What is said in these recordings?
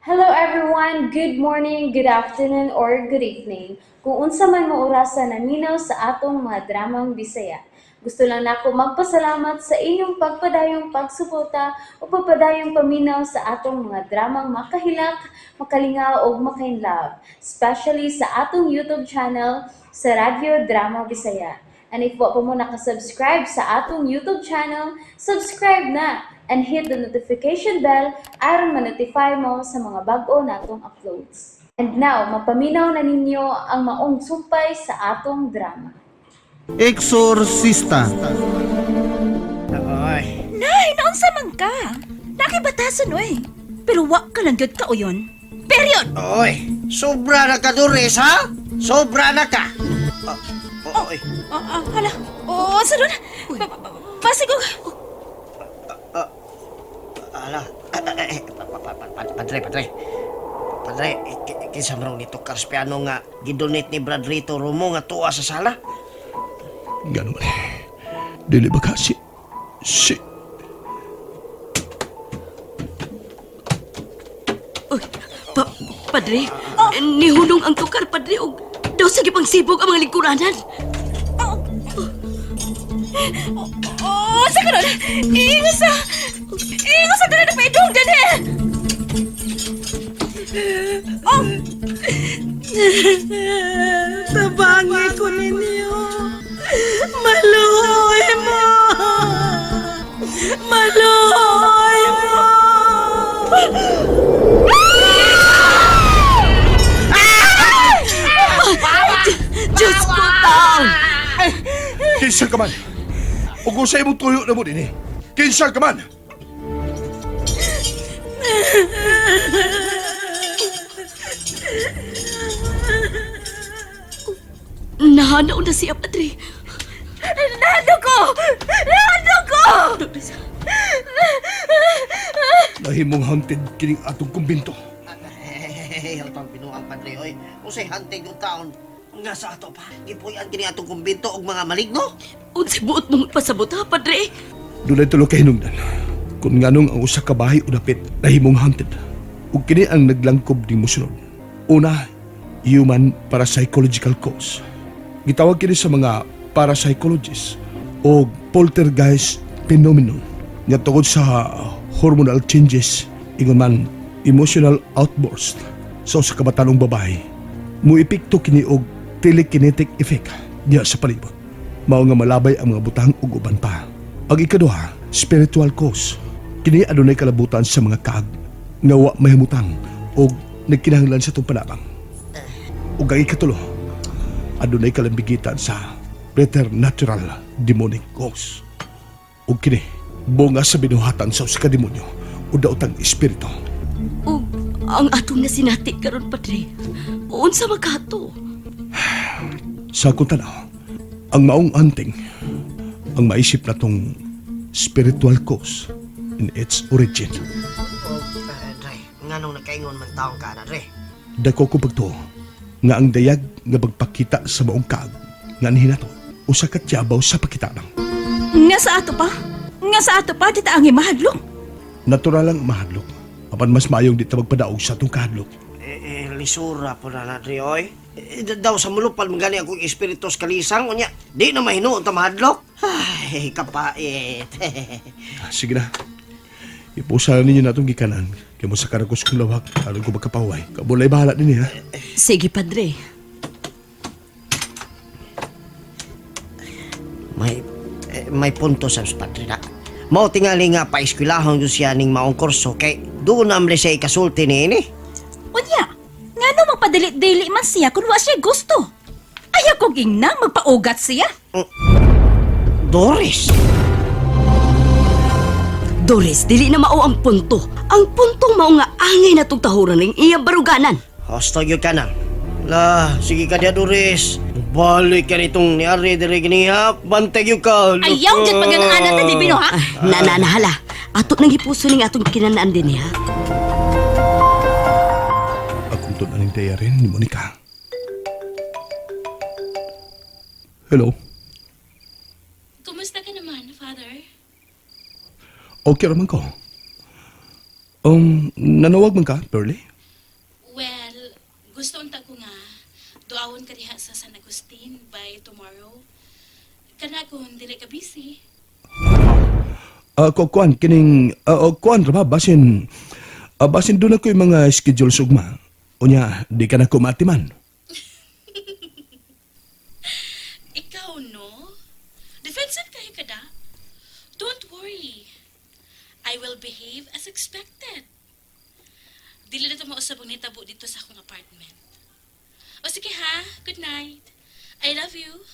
Hello everyone! Good morning, good afternoon, or good evening. Kung unsa man mo orasa naminaw sa atong mga dramang Bisaya. Gusto lang nako magpasalamat sa inyong pagpadayong pagsuporta o pagpadayong paminaw sa atong mga dramang makahilak, makalingaw ug makainlove, especially sa atong YouTube channel sa Radyo Drama Bisaya. And if wa pa mo nakasubscribe sa atong YouTube channel, subscribe na and hit the notification bell aron ma-notify mo sa mga bag-o natong uploads. And now, mapaminaw na ninyo ang maong sumpay sa atong drama. Exorcista. Ay, Nay, naunsa man ka? Nakibatasan oy. Pero wa ka lang gyud ka uyon. Period. Oy, sobra na ka, Doris, ha? Sobra na ka. Oh, oy. Hala. Oh, sa doon. Basig og Ala. Eh, Padre, padre. Padre, kinsa man raw nito Karspiano nga gidonate ni Brad Rito Romo nga tuwa sa sala? Gano'n man eh. Dili ba ka si. Uy, padre, nihunong ang tukar, padre, og daw sa gipang sibog ang mga lingkuranan. Oh, sa karon. Ingos sa. Ingos sa karon na paidong dinhi. Oh. Tabangi ko ninyo. Maluhoy mo. Maluhoy mo. Diyos ko, taon! Kinsa ka man! Ug kung sa imong tuyo na mo din eh. Kinsa ka man! Nahanaw na siya, padre. Nahadlok ko. Nahadlok ko. Nahimong haunted kining atong kumbinto. Hey, haltang pinuang, padre, oy. Usay hunting yung taon. Nga sa ato pa, gipuy-an kini atong kumbinto og mga maligno. Unsay buot mong ipasabot, ha, padre? Dunay tulo ka hinungdan. Kung nganong ang usa ka bahay o dapit nahimong haunted. Ug kini ang naglangkob ni mosunod. Una, human parapsychological cause. Gitawag kini sa mga parapsychologists o poltergeist phenomenon nga tungod sa hormonal changes ingon man emotional outburst sa usa ka batanong babae. Muepekto kini og telekinetic effect diha sa palibot. Mao nga malabay ang mga butang ug uban pa. Ang ikaduha, spiritual cause. Kini adunay kalabutan sa mga kaag nga wa mahimutang og nagkinahanglan sa itong panabang. Ug ang ikatulo, adunay kalambigitan sa preternatural demonic cause. Ug kini, bunga sa binuhatan sa usa ka demonyo o daotang espiritu. Ug ang atong nasinati karon, padre. Unsa makato? Sa akong tanaw, ang maong anting ang maisip na tong spiritual cause in its origin. Oh, Dre, nganong nakaingon man taong ka na, Dre? Dako ko pagtuo nga ang dayag nga pagpakita sa maong kaag nga anhin nato usa ka tiyabaw sa pakitanang. Nga sa ato pa. Nga sa ato pa di ta ang mahadlok. Natural lang mahadlok apan mas maayong di ta magpadaog sa atong kahadlok. Eh, lisura po na na, Dre, oy. Eh, daw sa mulupal mangani akong espiritus kalisang, unya, di na mahinuon ta mahadlok. Ay, kapait. Sige na. Ipusa na ninyo natong gikanan. Kaya mo sa karakos kong lawak, aron ko magkapaway. Kabulay bahala din ha. Sige, padre. May punto sa padre na. Mao tingali nga paeskwelahon gyud siya ning maong kurso kay doon na man siya ikasulti niini. Unya, ngano magpadili-dili man siya kung wa siya gusto? Ayaw kong ingna magpaugat siya. Doris. Doris, dili na mao ang punto. Ang punto mao nga angay na tahuran ng iyang baruganan. Hosto gyud ka na. La, sige ka diya Doris. Balik ka nitong niari diri gini ha. Bantay gyud ka. Ayaw jud paganaanan ta dibino ha. Ay, nananahala. Ato nang hipuso ning atong kinanaan din ha. Akong tun-an ning diary ni Monica. Hello? Kumusta ka naman, Father? Okay raman ko. Nanawag man ka, Pearly? Gusto unta ko nga duawon ka diha sa San Agustin by tomorrow. Kana kung dili ka busy. Kuan kining kuan ra ba basin basin doon ako yung mga schedule sugma. Unya, di ka na kumatiman. Ikaw no? Defensive kayo ka da? Don't worry. I will behave as expected. Dili na ito mausab ang nitabo dito sa akong apartment. O sige ha, good night. I love you.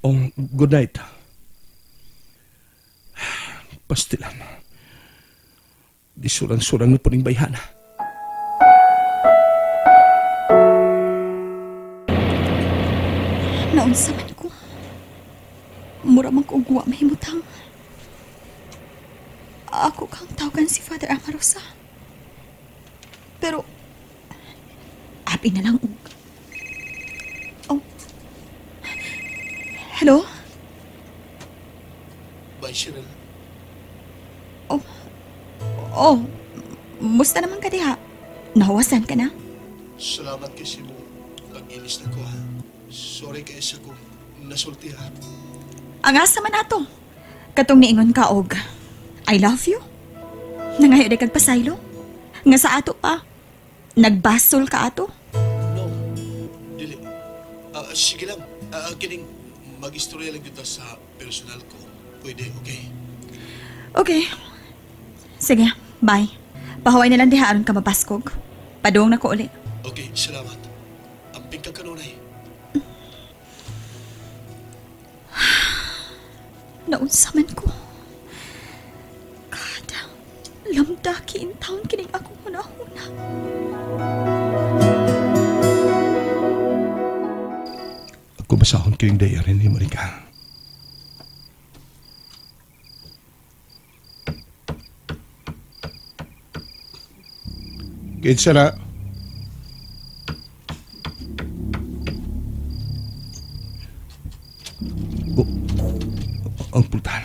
Oh, good night. Pastilan. Di surang-surang na po ning bayhana. Naunsa man ko. Mura man ko og wa mahimutang. Ako kang tawagan si Father Amarosa. Pero abi na lang og. Oh. Hello? Bye, Cheryl. Oh. Oh. Musta naman ka diha? Nahuwasan ka na? Salamat kay Simo. Pag-inis na ko, ha. Sorry kay sa kong nasulti, ha. Ang asa man ato. Katong niingon ka og I love you. Nangayo day kag pasaylo. Nga sa ato pa. Nagbasol ka ato. No, dili. Sige lang. Kining mag-istorya lang kita sa personal ko. Pwede, okay? Okay. Sige, bye. Pahuway na lang diha aron ka mabaskog. Padung na ko uli. Okay, salamat. Amping ka kanunay. Naunsa man ko. God, lamdaki in town kining akong hunahuna. Ako basahon kining diary ni Monica. Kinsa na? Oh, ang pultahan.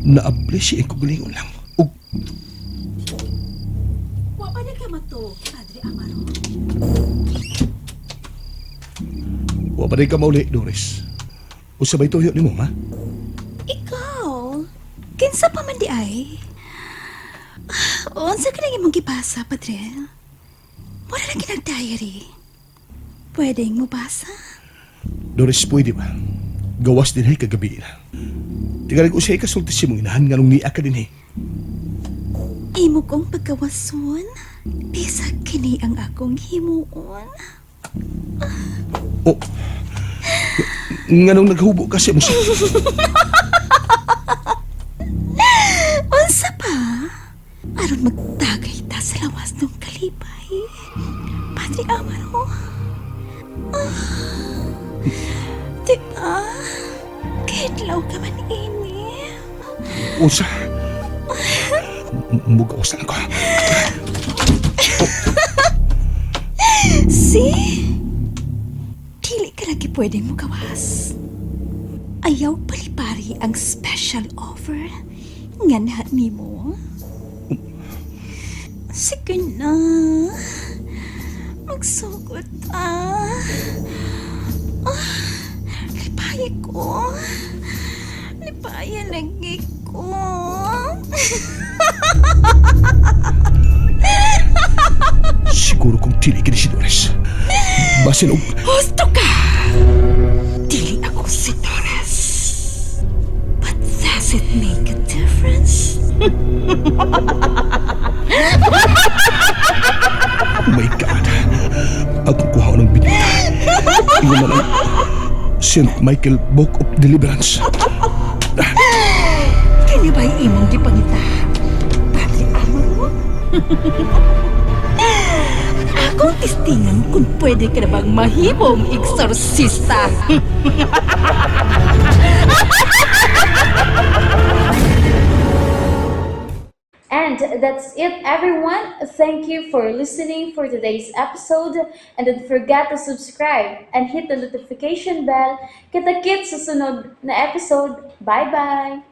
Naabli siya ang kugalingon lang. Ug Wa pa na ka mato, Padre Amaro. wa pa rin ka mauli, Doris. Usa ba'y tuyo nimo, ha? Ikaw? Kinsa pa man di ay? Unsa ka nang imong gibasa, Padre? Wala lang kinag diary. Pwedeng mubasa? Doris, pwede ba? Gawas din ay kagabi na. Tingalig usay kasulti si mong inahan nga nung niya ka din eh. Imo kong pagkawason, bisag kini ang akong himuon. Oh, nga nung naghubo kasi mo siya. Unsa pa? Aron magtagay ta sa lawas ng kalipay. Padre Amaro. Ah, di ba? Kidlaw ka man ini. Usa. Mugawas na ako. See? Dili ka lagi pwedeng mukawas. Ayaw palipari ang special offer nga na nimo. Sige na. Magsugod ta. Ah, lipaya ko. Lipaya lagi ko. Siguro kung tili kini si Doris. Basin og Husto ka! Dili ako si Torres. But does it make a difference? Oh my God. Ako kuha ng binita. Ingon man ang St. Michael Book of Deliverance. Kini ba'y imong gipangita? Padre Amaro? Akong testingan kung pwede ka na bang mahimong eksorsista. And that's it, everyone. Thank you for listening for today's episode. And don't forget to subscribe and hit the notification bell. Kita-kits sa sunod na episode. Bye-bye!